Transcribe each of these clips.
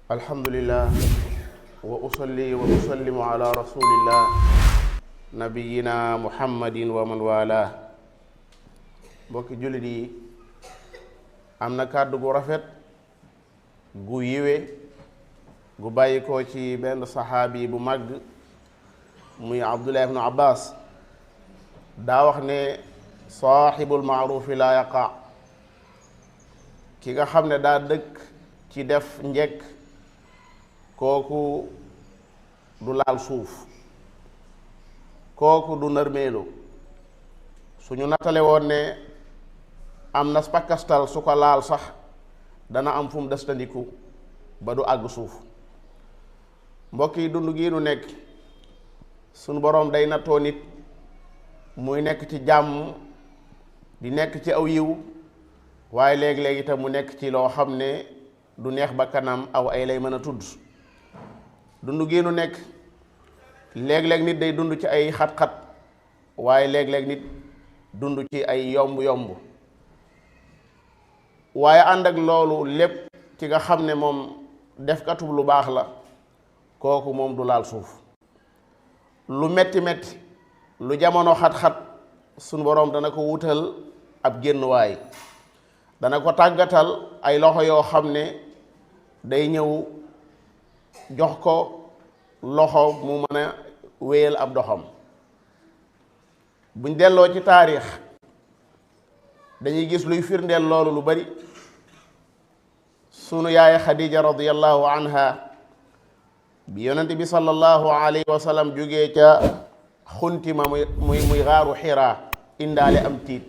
alhamdulillah wa usalli wa usallimu ala rasulillah nabiyina muhammadin wa man wala. mbokki jullit yi, am na kàddu gu rafet gu yiwe gu bàyyi ko ci benn saxaabi bu màgg muy abdullah ibnu abbas. daa wax ne saaxibul maarufi la yaqa, ki nga xam ne daa dëkk ci def njekk kooku du laal suuf, kooku du nërmeelu. suñu nattale woon ne am na pakastal su ko laal sax dana am fu mu destandiku ba du àgg suuf. mbokk yi, dund gii nu nekk suñu boroom day nattoo nit muy nekk ci jàmm di nekk ci aw yiw, waaye léegi-léegi itam mu nekk ci loo xam ne du neex ba kanam aw ay lay mën a tudd. dund gi nu nekk léeg-léeg nit day dund ci ay xat-xat, waaye léeg-léeg nit dund ci ay yomb-yomb, waaye ànd ak loolu lépp ci nga xam ne moom defkatub lu baax la, kooku moom du laal suuf. lu metti metti, lu jamono xat-xat, sunu boroom dana ko wutal ab génnuwaay, dana ko tàggatal ay loxo yoo xam ne day ñëw jox ko loxo mu mën a wéyal ab doxam. buñ delloo ci taarix dañuy gis luy firndeel loolu lu bari. sunu yaay Xadija radiyallahu anha bi yonente bi sallallahu alayhi wa sallam jógee ca xuntima muy xaaru xiraa indaale am tiit,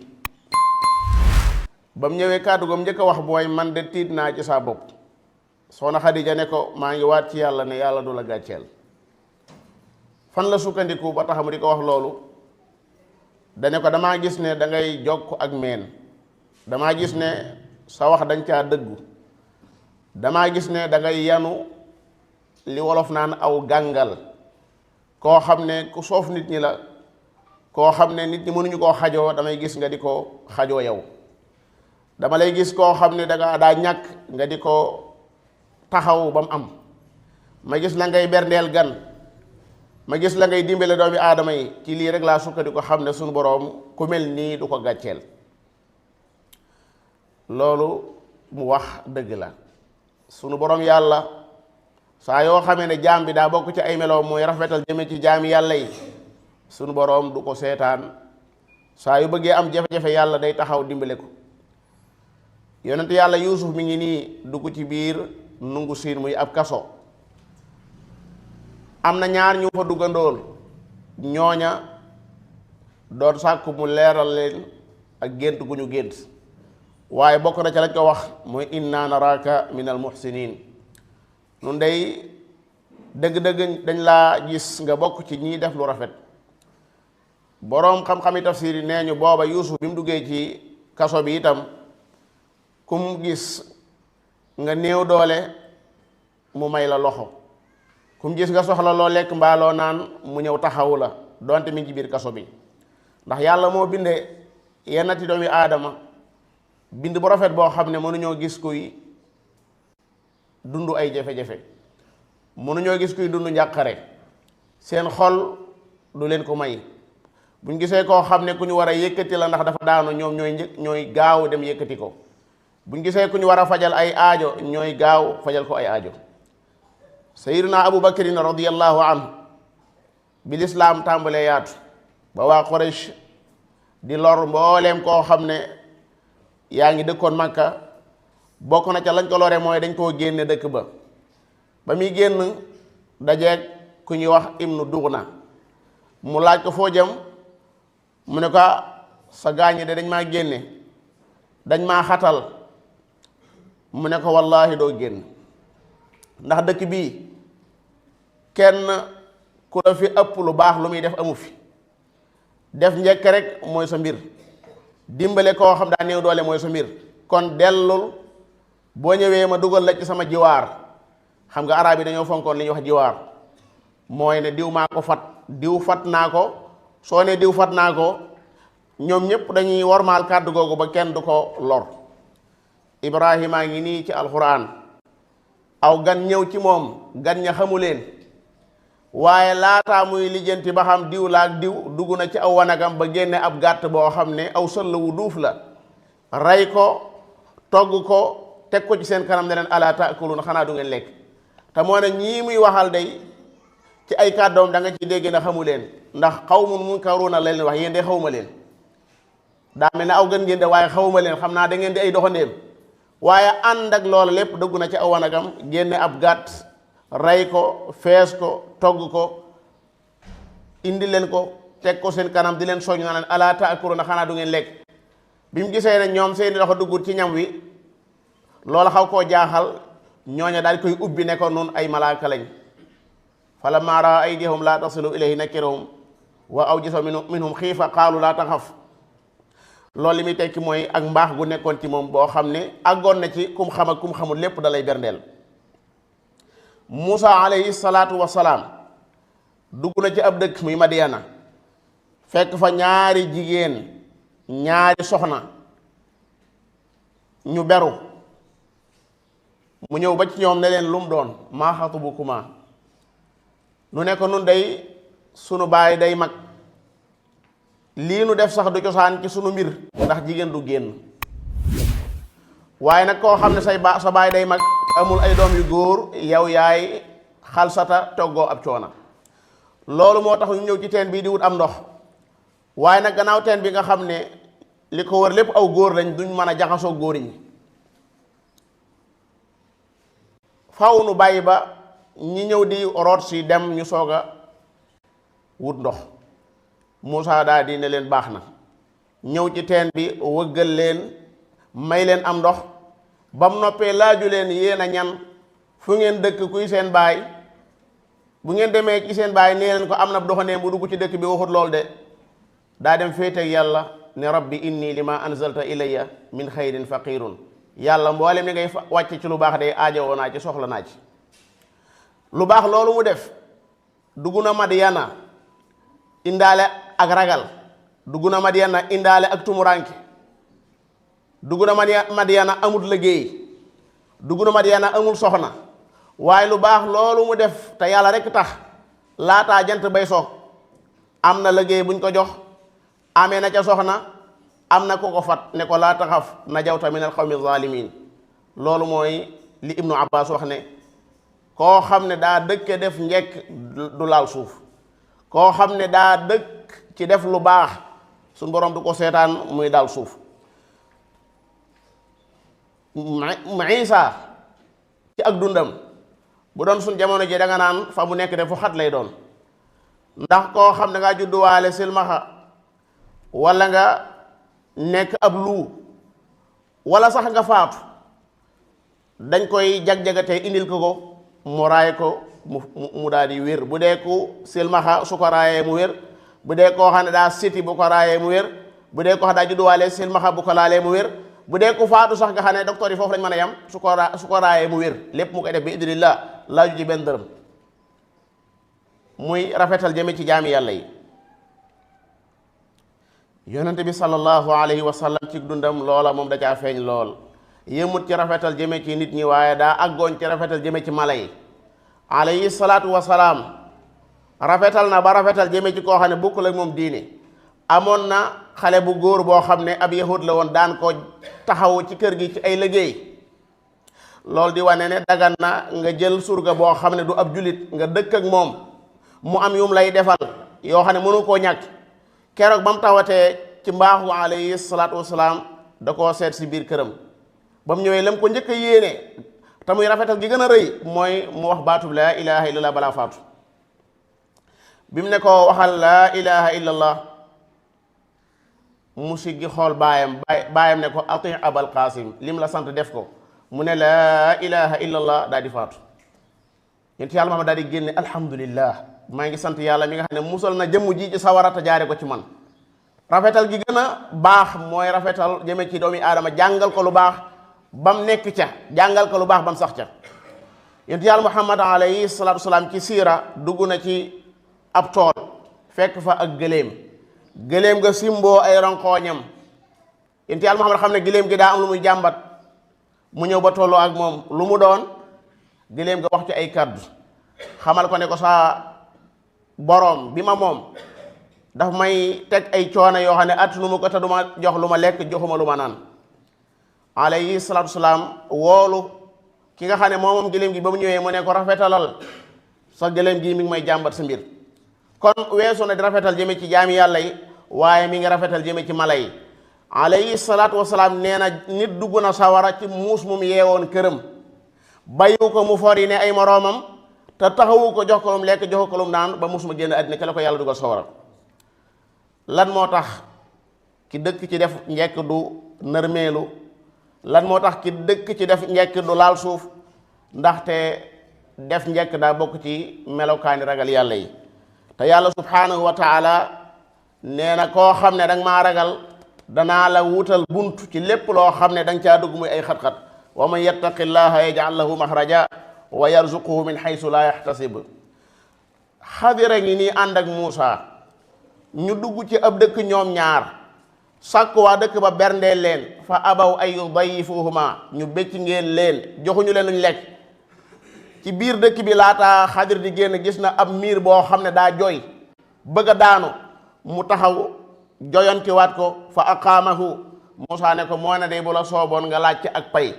ba mu ñëwee kàddu goom njëkk a wax booy man de tiit naa ci saa bopp. soxna Xadija ne ko maa ngi waat ci yàlla ne yàlla du la gàcceel. fan la sukkandiku ba tax mu di ko wax loolu? dane ko damaa gis ne da ngay jokk ak meen, damaa gis ne sa wax dañ caa dëggu, damaa gis ne da ngay yanu li wolof naan aw gàngal, koo xam ne ku soof nit ñi la, koo xam ne nit ñi mënuñu koo xajoo, damay gis nga di ko xajoo yow. dama lay gis koo xam ne danga daa ñàkk nga di ko taxaw ba mu am. ma gis la ngay berndeel gan, ma gis la ngay dimbale doomi aadama yi. ci lii rek laa sukkandiku ko xam ne suñu boroom ku mel nii du ko gàcceel. loolu mu wax dëgg la. sunu boroom yàlla saa yoo xamee ne jaam bi daa bokk ci ay meloom mooy rafetal jëme ci jaami yàlla yi, sunu boroom du ko seetaan. saa yu bëggee am jafe-jafe yàlla day taxaw dimbale ko. yonent yàlla yuusuf mi ngi nii dugg ci biir nungu siin muy ab kaso. am na ñaar ñu fa duggandool, ñooña doon sàkku mu leeral leen ak gént gu ñu gént, waaye bokk na ca lañ ko wax mooy inna naraka min al muhsinin. nun day dëgg-dëgg dañ laa gis nga bokk ci ñiy def lu rafet. boroom xam-xami tafsir yi nee ñu booba yuusuf bi mu duggee ci kaso bi itam kum gis nga néew doole mu may la loxo, kum gis nga soxla loo lekk mbaa loo naan mu ñëw taxawu la, donte mi ngi ci biir kaso bi. ndax yàlla moo bindee yennati doomi aadama bind bu rafet boo xam ne mënuñoo gis kuy dund ay jafe-jafe, mënuñoo gis kuy dund njàqare, seen xol du leen ko may. buñ gisee koo xam ne ku ñu war a yëkkati la ndax dafa daanu, ñoom ñooy gaaw dem yëkkati ko. buñ gisee ku ñu war a fajal ay aajo, ñooy gaaw fajal ko ay aajo. sayyiduna abu bakrin radiyallahu anhu bi lislaam tàmbalee yaatu ba waa Quraysh di lor mbooleem koo xam ne yaa ngi dëkkoon Makka, bokk na ca lañ ko lore mooy dañ koo génne dëkk ba. ba muy génn dajeeg ku ñuy wax ibnu Dughna, mu laaj ko foo jëm, mu ne ko sa gaañi de dañ maa génne, dañ maa xatal. mu ne ko wallaahi doo génn, ndax dëkk bii kenn ku la fi ëpp lu baax lu muy def amu fi. def njëkk rek mooy sa mbir, dimbale koo xam daa néew doole mooy sa mbir. kon dellul, boo ñëwee ma dugal la ci sama jiwaar. xam nga arab yi dañoo fonkoon li ñuy wax jiwaar, mooy ne diw maa ko fat, diw fat naa ko. soo ne diw fat naa ko, ñoom ñëpp dañuy wormaal kàddu googu ba kenn du ko lor. Ibrahima ngi nii ci alxuraan aw gan ñëw ci moom gan ña xamu leen waaye laataa muy lijjanti ba xam diw la ak diw dugg na ci aw wanagam ba génne ab gàtt boo xam ne aw sëll wu duuf la rey ko togg ko teg ko ci seen kanam ne leen alaa taakuluun xanaa du ngeen lekk te moo ne ñii muy waxal day ci ay kàddoom da nga ci dégg na xamu leen ndax qawmun munkaruuna la leen wax yéen de xawma leen daa mel ne aw gën ngeen de waaye xawma leen xam naa da ngeen di ay doxandéem waaye ànd ak loolu lépp dugg na ci aw wanagam génne ab gàtt rey ko fees ko togg ko indi leen ko teg ko seen kanam di leen soññ na leen alaa taakuluuna xanaa du ngeen lekk bi mu gisee ne ñoom seeni loxo duggut ci ñam wi loolu xaw koo jaaxal ñooña daal koy ubbi ne ko nun ay malaaka lañ falammaa raa aydiyahum laa tasilu ilayhi nakirahum wa awjasa minhum xiifa qaalu laa taxaf loolu li muy tekki mooy ak mbaax gu nekkoon ci moom boo xam ne àggoon na ci kum xam ak kum xamul lépp da lay berndeel Muusa alayhi salaatu wasalaam dugg na ci ab dëkk muy Madiyana fekk fa ñaari jigéen ñaari soxna ñu beru mu ñëw ba ci ñoom ne leen lum doon maa xatubukuma nu ne ko nun day sunu baay day mag lii nu def sax du cosaan ci sunu mbir ndax jigéen du génn waaye nag koo xam ne sa baay day mag amul ay doom yu góor yow yaay xalsata toggoo ab coona loolu moo tax ñu ñëw ci teen bii di wut am ndox waaye nag gannaaw teen bi nga xam ne li ko wër lépp aw góor lañ duñ mën a jaxasoo góor ñi faw nu bàyyi ba ñi ñëw di root si dem ñu soog a wut ndox Muusa daal di ne leen baax na ñëw ci teen bi wëggal leen may leen am ndox ba mu noppee laaju leen yéen a ñan fu ngeen dëkk kuy seen baay bu ngeen demee ci seen baay nee leen ko am na doxandéem bu dugg ci dëkk bi waxut lool de daa dem féeteeg yàlla ne rabbi inni lima anzalta ilayya min xayrin faqirun yàlla mboolem ni ngay wàcce ci lu baax day aajowoo naa ci soxla naa ci lu baax loolu mu def dugg na Madiyana indaale ak ragal dugg na Madiyana indaale ak tumuranke dugg na Madiyana amul liggéey dugg na Madiyana amul soxna waaye lu baax loolu mu def te yàlla rekk tax laataa jant bay so am na liggéey buñ ko jox amee na ca soxna am na ko ko fat ne ko laa taxaf najawta min al qawmi zalimin loolu mooy li Ibnu Abbas wax ne koo xam ne daa dëkke def njekk du laal suuf koo xam ne daa dëkk ci def lu baax suñ boroom du ko seetaan muy daal suuf Isa ci ak dundam bu doon suñ jamono ji da nga naan fa mu nekk de fu xat lay doon ndax koo xam ne ngaa judduwaale silmaxa walla nga nekk ab luu walla sax nga faatu dañ koy jag-jagatee indil ko mu raay ko mu daal di wér bu dee ku silmaxa su ko raayee mu wér bu dee koo xam ne daa siti bu ko raayee mu wér bu dee koo xam ne daa judduwaale silmaxa bu ko laalee mu wér bu dee ku faatu sax nga xam ne docteur yi foofu lañ mën a yam su ko raayee mu wér lépp mu koy def bi idnillah laaju ci benn dërëm muy rafetal jëme ci jaami yàlla yi yonente bi sallallahu alayhi wa sallam ci dundam loola moom da caa feeñ lool yëmut ci rafetal jëme ci nit ñi waaye daa àggoon ci rafetal jëme ci mala yi alayhi salaatu wa salaam rafetal na ba rafetal jëme ci koo xam ne bokkul ak moom diine amoon na xale bu góor boo xam ne ab yahud la woon daan ko taxaw ci kër gi ci ay liggéey loolu di wane ne dagan na nga jël surga boo xam ne du ab julit nga dëkk ak moom mu am yum lay defal yoo xam ne mënu koo ñàkk keroog ba mu tawatee ci mbaaxu alayhi salaatu wasalaam da koo seet si biir këram ba mu ñëwee lam ko njëkk a yéene te muy rafetal gi gën a rëy mooy mu wax baatub laa ilaha illallah balaa faatu bi mu ne ko waxal laa ilaha illallah mu siggi xool baayam ne ko ati abal qasim lim la sant def ko mu ne laa ilaha illallah daal di faatu yent yàlla Muhammad daal di génne alhamdulillah maa ngi sant yàlla mi nga xam ne musal na jëmm ji ci sawara te jaare ko ci man rafetal gi gën a baax mooy rafetal jëme ci doomi aadama jàngal ko lu baax bam nekk ca jàngal ko lu baax bam sax ca yent yàlla Muhammad alayhi salaatu wasalaam ci siira dugg na ci ab tool fekk fa ak gëléem nga simboo ay ronkooñam yent yàlla Muhammad xam ne gëléem gi daa am lu muy jàmbat mu ñëw ba tolloo ak moom lu mu doon giléem nga wax ci ay kàddu xamal ko ne ko saa boroom bi ma moom daf may teg ay coono yoo xam ne attunu ma ko te du ma jox lu ma lekk joxuma lu ma naan alayhi salaatu salaam woolu ki nga xam ne moom giléem gi ba mu ñëwee mu ne ko rafetalal sa giléem gi mi ngi may jàmbat sa mbir kon weesu na di rafetal jëme ci jaami yàlla yi waaye mi ngi rafetal jëme ci mala yi alayhi salaatu wasalaam nee na nit dugg na sawara ci muus mum yeewoon këram bayu ko mu for yi ne ay moroomam te taxawu ko jox ko lum lekk jox ko lum naan ba muus ma génn àddina ca la ko yàlla dugal sawara lan moo tax ki dëkk ci def njekk du nërmeelu lan moo tax ki dëkk ci def njekk du laal suuf ndaxte def njekk daa bokk ci melokaani ragal yàlla yi te yàlla subhanahu wa taala nee na koo xam ne danga maa ragal danaa la wutal bunt ci lépp loo xam ne danga caa dugg muy ay xat-xat wa man yattaqi llaha yaj'al lahu maxraja wa yarzuquhu min xaysu laa yaxtasib xadira ngi nii ànd ak Muusa ñu dugg ci ab dëkk ñoom ñaar sàkk waa dëkk ba berndeel leen fa abaw ay yudayifuhuma ñu bécc ngeen leen joxuñu leen luñ lekk ci biir dëkk bi laata xadir di génn gis na ab miir boo xam ne daa jooy bëgg a daanu mu taxaw joyantiwaat ko fa aqaamahu Muusa ne ko moo ne day bu la sooboon nga laaj ci ak pay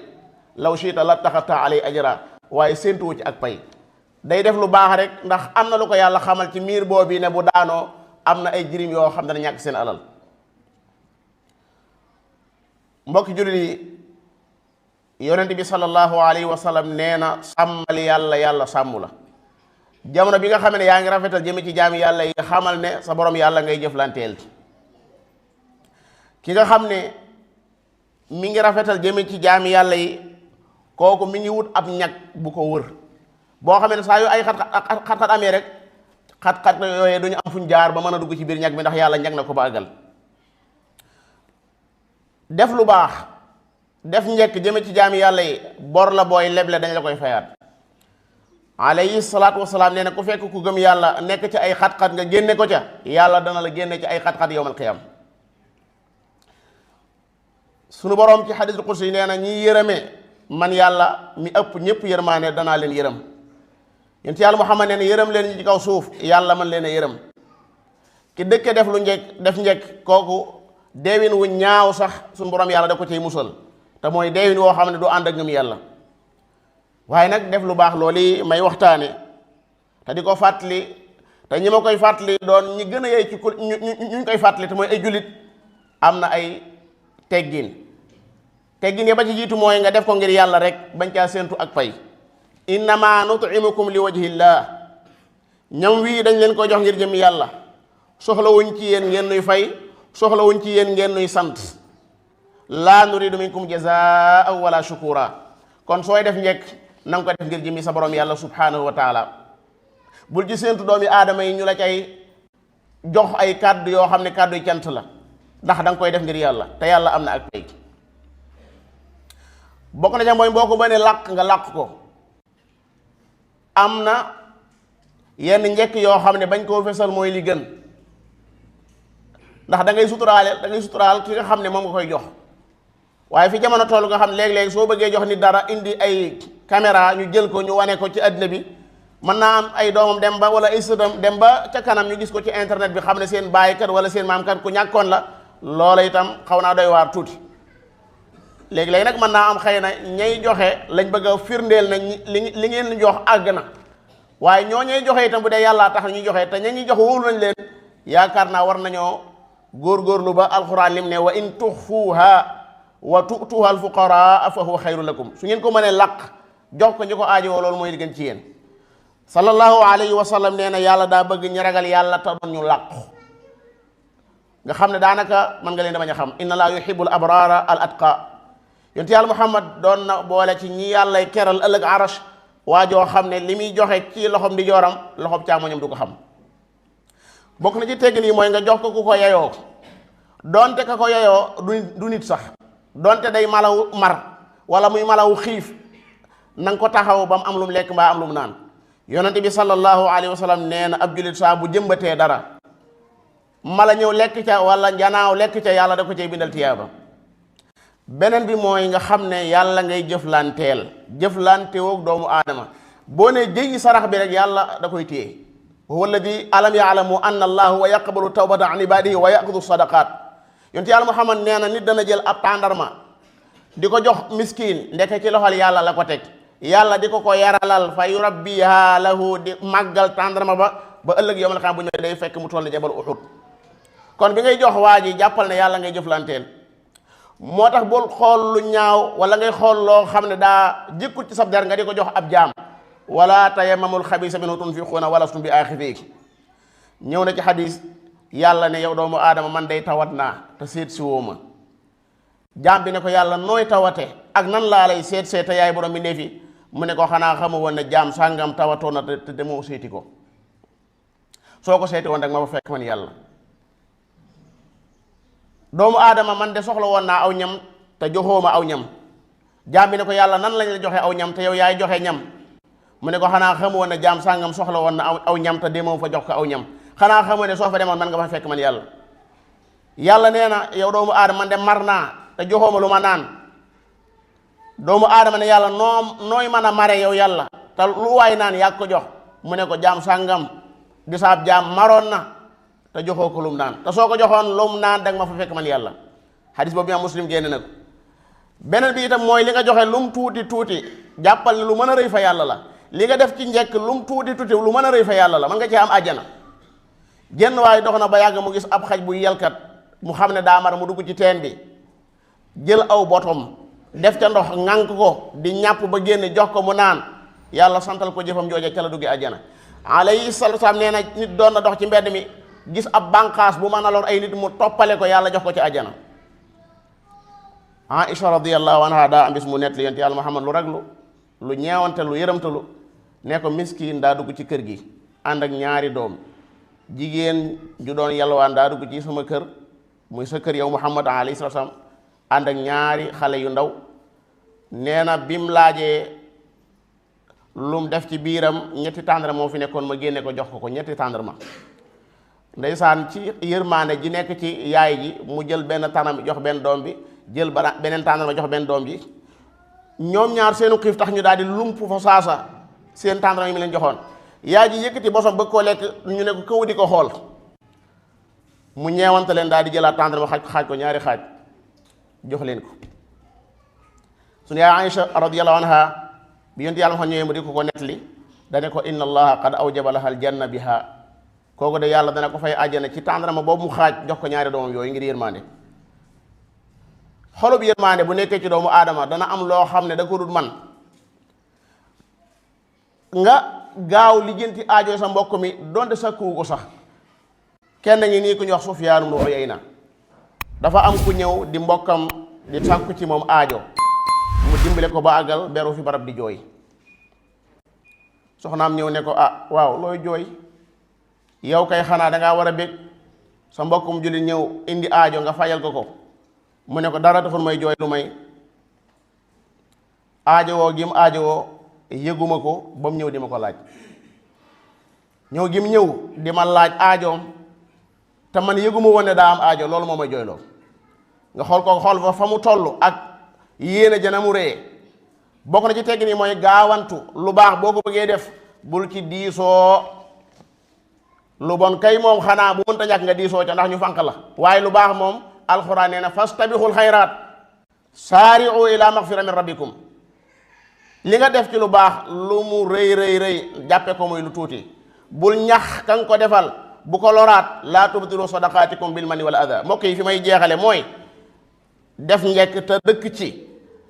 law shiita la taxata alay ajra waaye séentuwu ci ak pay day def lu baax rek ndax am na lu ko yàlla xamal ci miir boobu ne bu daanoo am na ay jirim yoo xam ne ñàkk seen alal mbokki jullit yi yonent bi sallallahu alayhi wa sallam nee na sàmmal yàlla yàlla sàmm la jamono bi nga xam ne yaa ngi rafetal jëme ci jaami yàlla yi xamal ne sa borom yàlla ngay jëflanteel ki nga xam ne mi ngi rafetal jëme ci jaami yàlla yi kooku mi ngi wut ab ñag bu ko wër boo xam ne saa yu ay xat-xat amee rek xat-xat yooyee duñu am fuñ jaar ba mën a dugg ci biir ñag bi ndax yàlla ñag na ko ba àggal def lu baax def njekk jëme ci jaami yàlla yi bor la booy leble dañ la koy fayaat alayhi salaatu wasalaam nee na ku fekk ku gëm yàlla nekk ci ay xat-xat nga génne ko ca yàlla dana la génne ci ay xat-xat yowmal qiyam sunu boroom ci xadiisul qudsi nee na ñi yërëmee man yàlla mi ëpp ñëpp yërmaane danaa leen yërëm yéen ci yàlla Muhammad nee na yërëm leen ñi ci kaw suuf yàlla man leen a yërëm ki dëkke def lu njekk def njekk kooku deewin wu ñaaw sax sunu boroom yàlla da ko ciy musal te mooy deewin woo xam ne du ànd ak ngëm yàlla waaye nag def lu baax loolu may waxtaane te di ko fàttali te ñi ma koy fàttali doon ñi gën a yey ci ñu koy fàttali te mooy ay jullit am na ay teggin yi ba ci jiitu mooy nga def ko ngir yàlla rek bañ caa séentu ak pay innama nut'imukum li wajhillah ñam wii dañ leen ko jox ngir jëm yàlla soxlawuñ ci yéen ngeen nuy fay soxlawuñ ci yéen ngeen nuy sant laa nuridu minkum jazaa wala shukura kon sooy def njekk na nga ko def ngir jëmi sa borom yàlla subhanahu wa taala bul ci séentu doomi aadama yi ñu la cay jox ay kàddu yoo xam ne kàddu yu cant la ndax da nga koy def ngir yàlla te yàlla am na ak pay bokk na ca mooy boo ko mënee làq nga làq ko am na yenn njekk yoo xam ne bañ koo fesal mooy li gën ndax da ngay suturaal ki nga xam ne moom nga koy jox waaye fi jamono toll nga xam ne léeg-léeg soo bëggee jox nit dara indi ay caméra ñu jël ko ñu wane ko ci àddina bi mën naa am ay doomam dem ba wala ay sëtam dem ba ca kanam ñu gis ko ci internet bi xam ne seen baaykat wala seen maamkat ku ñàkkoon la loola itam xaw naa doy waar tuuti léegi-léegi nag mën naa am xëy na ñay joxe lañ bëgg a firndeel na li ngeen jox àgg na waaye ñoo ñay joxe itam bu dee yàllaa tax ñuy joxe te ña ñuy jox wóolu nañ leen yaakaar naa war nañoo góorgóorlu ba alxuraan lim ne wa in tuxfuuha wa tu'tuha alfuqaraa fa huwa xayru lakum su ngeen ko mënee làq jox ko ñi ko aajowoo loolu mooy li gën ci yéen sallallahu alayhi wa sallam nee na yàlla daa bëgg ñi ragal yàlla te doon ñu làqu nga xam ne daanaka mën nga leen dama ñu xam inna laa yuhibbul abraara al atqa yonent yàlla Muhammad doon na boole ci ñi yàllay keral ëllëg arash waa joo xam ne li muy joxe ci loxom di jooram loxom càmmoñam du ko xam bokk na ci teggin yi mooy nga jox ko ku ko yeyoo donte ka ko yeyoo du nit sax donte day malaw mar wala muy malaw xiif na nga ko taxaw ba mu am lu mu lekk mbaa am lu mu naan yonent bi sallallahu alayhi wa sallam nee na ab jullit saa bu jëmbatee dara mala ñëw lekk ca wala njanaaw lekk ca yàlla da ko cay bindal tiyaaba beneen bi mooy nga xam ne yàlla ngay jëflanteel jëflantewoog doomu aadama boo ne jëyi sarax bi rek yàlla da koy téye huwa alladi alam yaalamu anna allah wa yaqbalu tawbata an ibadihi wa yaxudu sadaqat yonte yàlla Muhammad nee na nit dana jël ab tàndarma di ko jox miskin ndeke ci loxol yàlla la ko teg yàlla di ko ko yaralal fa yurabbiha lahu di màggal tàndarma ba ëllëg yawmal qiyaama bu ñëwee day fekk mu toll ni jabal Uhud kon bi ngay jox waa ji jàppal ne yàlla ngay jëflanteel moo tax bul xool lu ñaaw wala ngay xool loo xam ne daa jëkkut ci sab der nga di ko jox ab jaam wala tayammamul xabiisa minhu tunfiquuna walastum bi aaxizihi ñëw na ci xadis yàlla ne yow doomu aadama man day tawat naa te seet si woo ma jaam bi ne ko yàlla nooy tawate ak nan laa lay seet seet te yaay borom bi ne fi mu ne ko xanaa xamu woon ne jaam sàngam tawatoo na te demoo seeti ko soo ko seeti woon rek ma fa fekk man yàlla doomu aadama man de soxla woon naa aw ñam te joxoo ma aw ñam jaam bi ne ko yàlla nan lañ la joxe aw ñam te yow yaay joxe ñam mu ne ko xanaa xamu woon ne jaam sàngam soxla woon na aw ñam te demoo fa jox ko aw ñam xanaa xamu ne soo fa demoon man nga fa fekk man yàlla yàlla nee na yow doomu aadama man de mar naa te joxoo ma lu ma naan doomu aadama ne yàlla nooy mën a mare yow yàlla te lu waay naan yaa ko jox mu ne ko jaam sàngam di saab jaam maroon na te joxoo ko lum naan te soo ko joxoon lum naan danga ma fa fekk man yàlla xadis boobu imaam Muslim génne na ko beneen bi itam mooy li nga joxe lum tuuti tuuti jàppal ne lu mën a rëy fa yàlla la li nga def ci njekk lum tuuti tuuti lu mën a rëy fa yàlla la mën nga cee am àjjana jenn waaye dox na ba yàgg mu gis ab xaj bu yelkat mu xam ne daa mar mu dugg ci teen bi jël aw botom def ca ndox ŋànk ko di ñàpp ba génne jox ko mu naan yàlla santal ko jëfam jooje ca la duggi àjjana alayhi salaatu salaam nee na nit doon na dox ci mbedd mi gis ab bànqaas bu mën a lor ay nit mu toppale ko yàlla jox ko ci àjjana Aïcha radiyallahu anha daa am bis mu nett li yonent yàlla Muhammad lu raglu lu ñeewante lu yërëmtalu ne ko miskin daa dugg ci kër gi ànd ak ñaari doom jigéen ju doon yalwaan daa dugg ci sama kër muy sa kër yow Muhammad alayhi salaatu salaam ànd ak ñaari xale yu ndaw nee na bim laajee lum def ci biiram ñetti tàndarma moo fi nekkoon ma génne ko jox ko ñetti tàndarma ndeysaan ci yërmaane ji nekk ci yaay ji mu jël benn tàndarma jox benn doom bi jël beneen tàndarma jox benn doom ji ñoom ñaar seenu xiif tax ñu daal di lump fa saasa seen tàndarma yi mu leen joxoon yaay ji yëkkati bosam bëgg koo lekk ñu ne ko kaw di ko xool mu ñeewante leen daal di jëlaat tàndarma xaaj ko ñaari xaaj jox leen ko suñu yaay Aïcha radiyallahu anha bi yonent yàlla ma xam ñëwee mu di ko nettali dane ko inna allaha qad awjaba laha aljanna biha kooku de yàlla dana ko fay àjjana ci tàndarma boobu mu xaaj jox ko ñaari doomam yooyu ngir yërmande xolub yërmande bu nekkee ci doomu aadama dana am loo xam ne da ko dul man nga gaaw lijjanti aajo sa mbokk mi donte sakkuwu ko sax kenn ngi nii ku ñu wax Sufyaan ibnu Uyayna dafa am ku ñëw di mbokkam di sàkku ci moom aajo mu dimbale ko ba àggal beru fi barab di jooy soxnaam ñëw ne ko ah waaw looy jooy yow kay xanaa dangaa war a bég sa mbokkum jullit ñëw indi aajo nga fajal ko mu ne ko dara taxul may jooy lu may aajo woo gim aajo woo yëguma ko ba mu ñëw di ma ko laaj ñëw gim ñëw di ma laaj aajoom te man yëguma woon ne daa am aajo loolu moo may jooyloo nga xool ko xool fa mu toll ak yéene jana mu rëyee bokk na ci tegg nii mooy gaawantu lu baax boo ko bëggee def bul ci diisoo lu bon kay moom xanaa bu mënta ñàkk nga diisoo ca ndax ñu fànq la waaye lu baax moom alxuraan nee na fastabixul xayraat saari'u ila maxfira min rabbikum li nga def ci lu baax lu mu rëy jàppe ko muy lu tuuti bul ñax ka nga ko defal bu ko loraat laa tubtilu sadaqaatikum bil manni wal adha mbokk yi fi may jeexale mooy def njekk te dëkk ci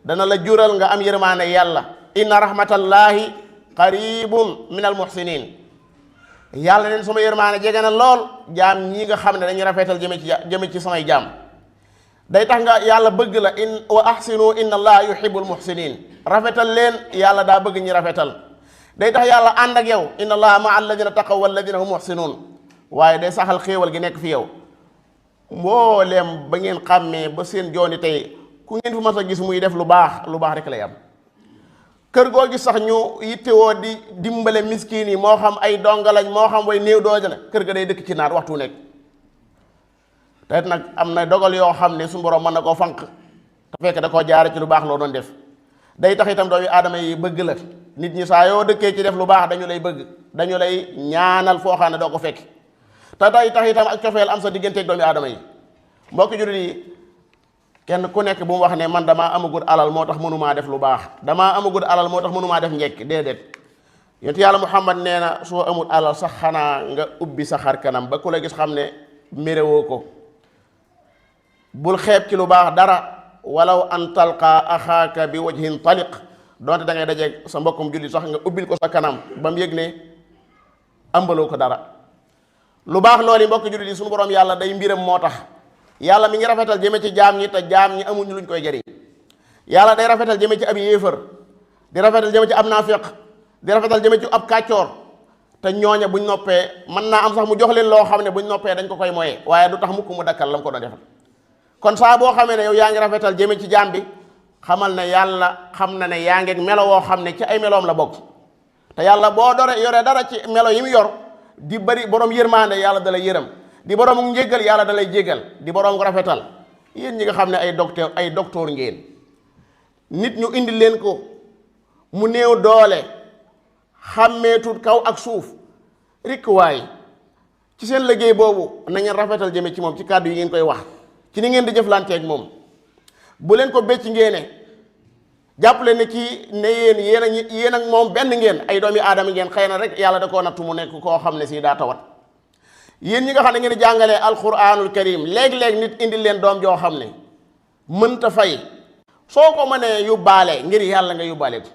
dana la jural nga am yërmaane yàlla inna rahmatallahi qaribun min al muhsinin yàlla neen sama yërmaane jege na lool jaam ñi nga xam ne dañuy rafetal jëme ci samay jaam day tax nga yàlla bëgg la wa ahsinu inna allaha yuhibbul muhsinin rafetal leen yàlla daa bëgg ñi rafetal day tax yàlla ànd ak yow inna allaha maa alladina taqaw walladina hum muhsinun waaye day saxal xéewal gi nekk fi yow mbooleem ba ngeen xàmmee ba seen jooni tey ku ngeen fi mas a gis muy def lu baax rek lay am kër goo gis sax ñu yittewoo di dimbale miskin yi moo xam ay donga lañ moo xam way néew doole la kër ga day dëkk ci naat waxtu nekk te it nag am na dogal yoo xam ne suñu borom mën na koo fanq te fekk da koo jaare ci lu baax loo doon def day tax itam doomi aadama yi bëgg la nit ñi saa yoo dëkkee ci def lu baax dañu lay bëgg dañu lay ñaanal foo xam ne doo ko fekk te day tax itam ak cofeel am sa digganteeg doomi aadama yi. mbokki jullit yi kenn ku nekk bu mu wax ne man damaa amagul alal moo tax mënumaa def lu baax, damaa amagul alal moo tax mënumaa def njekk, déedéet. yonent yàlla Muhammad nee na soo amul alal sax xanaa nga ubbi sa xar kanam ba ku la gis xam ne méréwoo ko. bul xeeb ci lu baax dara, walaw an talqa axaaka bi wajhin taliq, donte da ngay dajeeg sa mbokkum jullit sax nga ubbil ko sa kanam ba mu yëg ne ambaloo ko dara. lu baax loolu mbokki jullit yi suñu borom yàlla day mbiram moo tax yàlla mi ngi rafetal jëme ci jaam ñi te jaam ñi amuñu luñ koy jëriñ. yàlla day rafetal jëme ci ab yéefar, di rafetal jëme ci ab naafiq, di rafetal jëme ci ab kàccoor, te ñooña buñ noppee mën naa am sax mu jox leen loo xam ne buñ noppee dañ ko koy moye, waaye du tax mukk mu dakkal la mu ko doon defal. kon saa boo xamee ne yow yaa ngi rafetal jëme ci jaam bi, xamal ne yàlla xam na ne yaa ngi melo woo xam ne ci ay meloom la bokk. te yàlla boo yoree dara ci melo yi mu yor di bari borom yërmaande, yàlla da lay yërëm, di borom njéggal, yàlla da lay jéggal, di borom rafetal. yéen ñi nga xam ne ay docteur ngeen, nit ñu indi leen ko mu néew doole, xàmmeetut kaw ak suuf, rikk waay ci seen liggéey boobu na ngeen rafetal jëme ci moom ci kàddu yi ngeen koy wax, ci ni ngeen di jëflanteeg moom. bu leen ko becc ngeene, jàpp leen ne kii ne yéen ak moom benn ngeen, ay doomi aadama ngeen, xëy na rek yàlla da koo nattu mu nekk koo xam ne si daa tawat. yéen ñi nga xam ne ngeen jàngalee alquranul karim, léeg-léeg nit indi leen doom joo xam ne mënta fay, soo ko mënee yóbbaale ngir yàlla nga yóbbaale ko.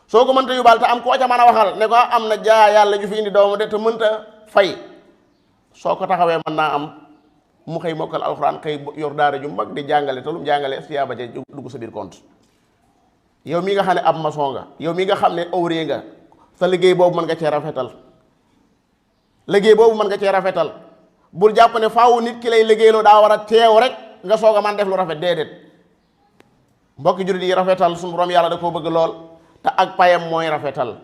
soo ko mënta yóbbaale te am koo ca mën a waxal ne ko am na jaa yàlla ju fi indi doomu de te mënta fay, soo ko taxawee mën naa am mu xëy mokkal alxuraan, xëy yor daara ju mag di jàngale te lu mu jàngale siyaaba ja dugg sa biir compte. yow mi nga xam ne ab maçon nga, yow mi nga xam ne ouvrier nga, sa liggéey boobu mën nga cee rafetal. liggéey boobu mën nga cee rafetal. bul jàpp ne faaw nit ki lay liggéeyloo daa war a teew rek nga soog a man def lu rafet, déedéet. mbokki jullit yi rafetal suñu borom yàlla da koo bëgg lool, te ak payam mooy rafetal.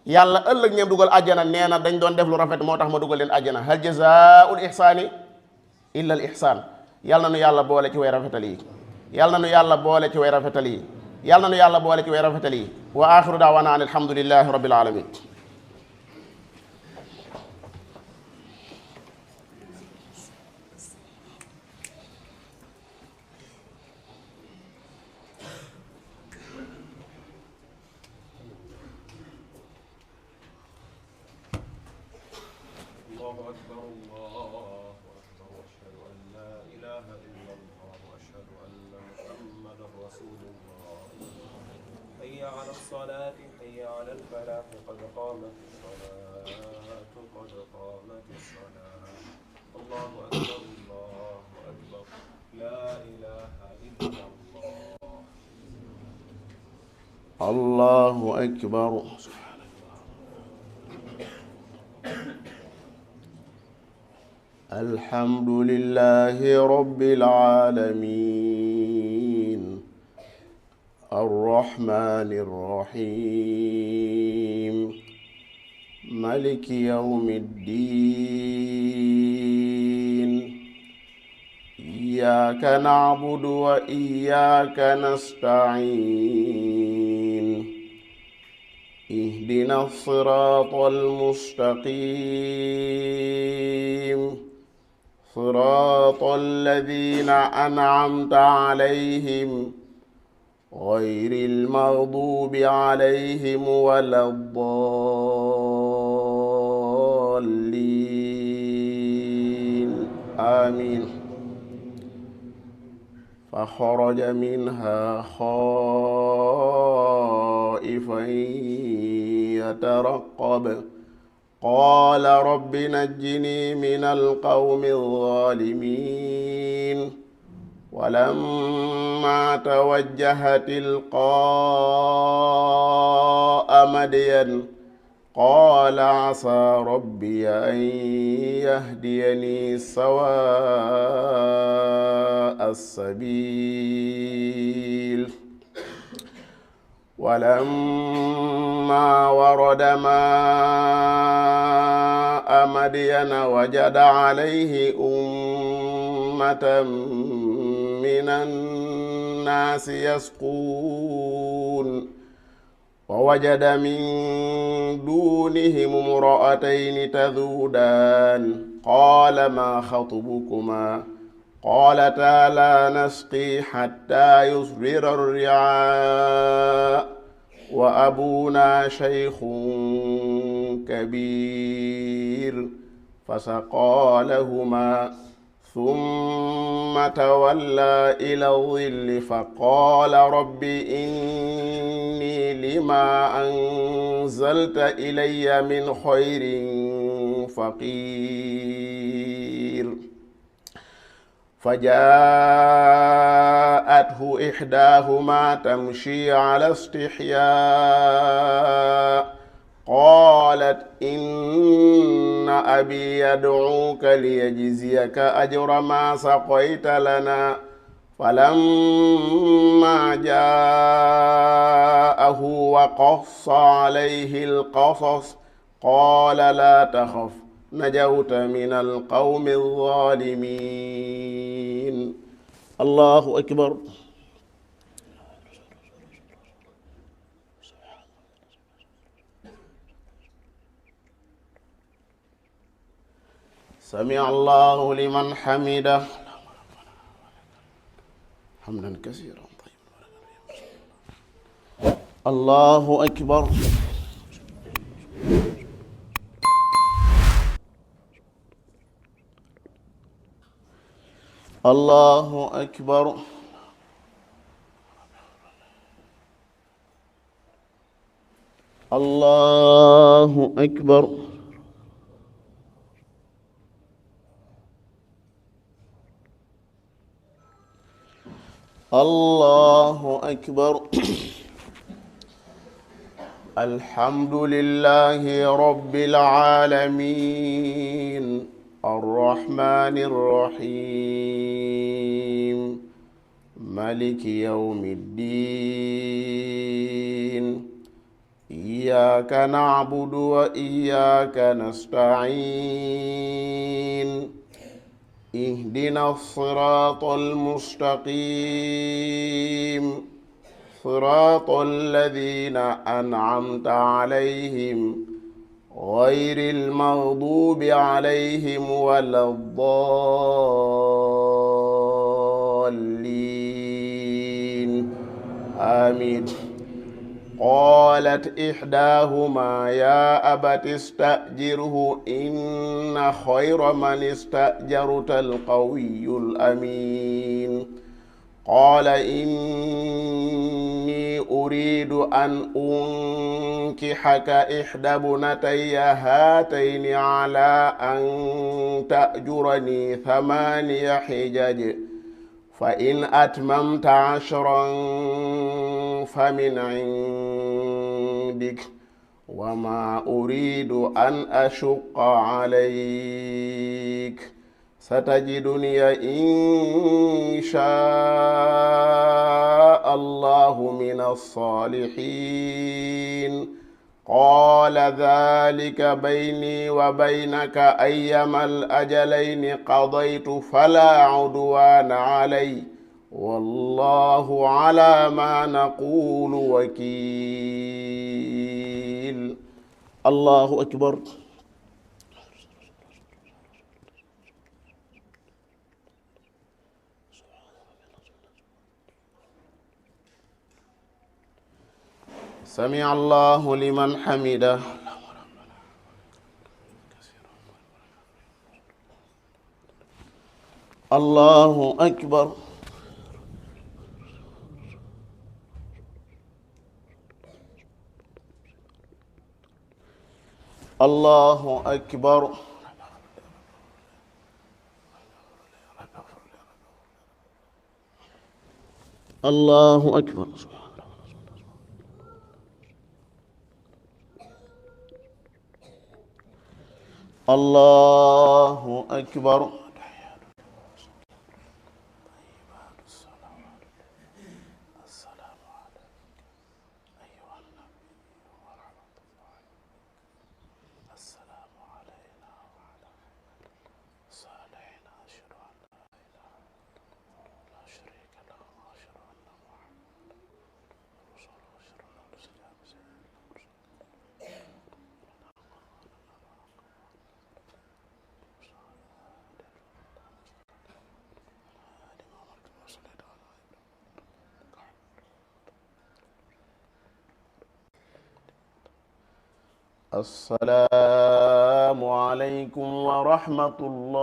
yàlla ëllëg ñeem dugal àjjana nee na dañ doon def lu rafet moo tax ma dugal leen àjjana. hal jazaa'ul ihsaani illa al ihsaan. yàlla na nu yàlla boole ci way rafetal yi, yàlla na nu yàlla boole ci way rafetal yi, yàlla na nu yàlla boole ci way rafetal yi. wa axiru daawaana an alhamdulillahi rabbil alamin. على الصلاة حي على الفلاح قد قامت الصلاة قد قامت الصلاة الله أكبر الله أكبر لا إله إلا الله الله أكبر. الحمد لله رب العالمين الرحمن الرحيم مالك يوم الدين إياك نعبد وإياك نستعين اهدنا الصراط المستقيم صراط الذين أنعمت عليهم غير المغضوب عليهم ولا الضالين آمين. فخرج منها خائفا يترقب قال رب نجني من القوم الظالمين ولما توجه تلقاء مدين قال عسى ربي أن يهديني سواء السبيل ولما ورد ماء مدين وجد عليه أمة من الناس يسقون ووجد من دونهم امرأتين تذودان قال ما خطبكما قالتا لا نسقي حتى يصدر الرعاء وأبونا شيخ كبير فسقى لهما ثم تولى إلى الظل فقال رب إني لما أنزلت إلي من خير فقير فجاءته إحداهما تمشي على استحياء قالت إن أبي يدعوك ليجزيك أجر ما سقيت لنا فلما جاءه وقص عليه القصص قال لا تخف نجوت من القوم الظالمين. الله أكبر. سمع الله لمن حمده حمدا كثيرا طيبا. الله أكبر. الله أكبر. الله أكبر. الله أكبر. الحمد لله رب العالمين الرحمن الرحيم مالك يوم الدين إياك نعبد وإياك نستعين اهدنا الصراط المستقيم صراط الذين أنعمت عليهم غير المغضوب عليهم ولا الضالين آمين. قالت إحداهما يا أبت استأجره إن خير من استأجرت القوي الأمين. قال إني أريد أن أنكحك إحدى ابنتي هاتين على أن تأجرني 8 حجج فإن أتممت 10 فمن عندك وما أريد أن أشق عليك ستجدني إن شاء الله من الصالحين. قال ذلك بيني وبينك أيما الأجلين قضيت فلا عدوان علي والله على ما نقول وكيل. الله أكبر. سمع الله لمن حمده. الله أكبر. الله أكبر. الله أكبر. الله أكبر. assalaamu aleykum wa rahmatullah.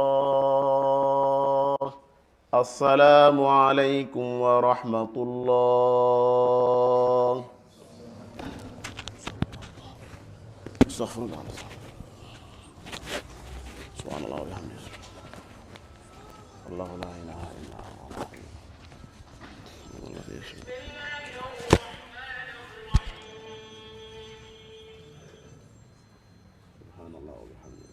assalaamu aleykum wa rahmatullah. astaghfirullah. subhanallah wa bihamdihi. allahu la ilaha illa huwa. subhanallah wa bihamdihi.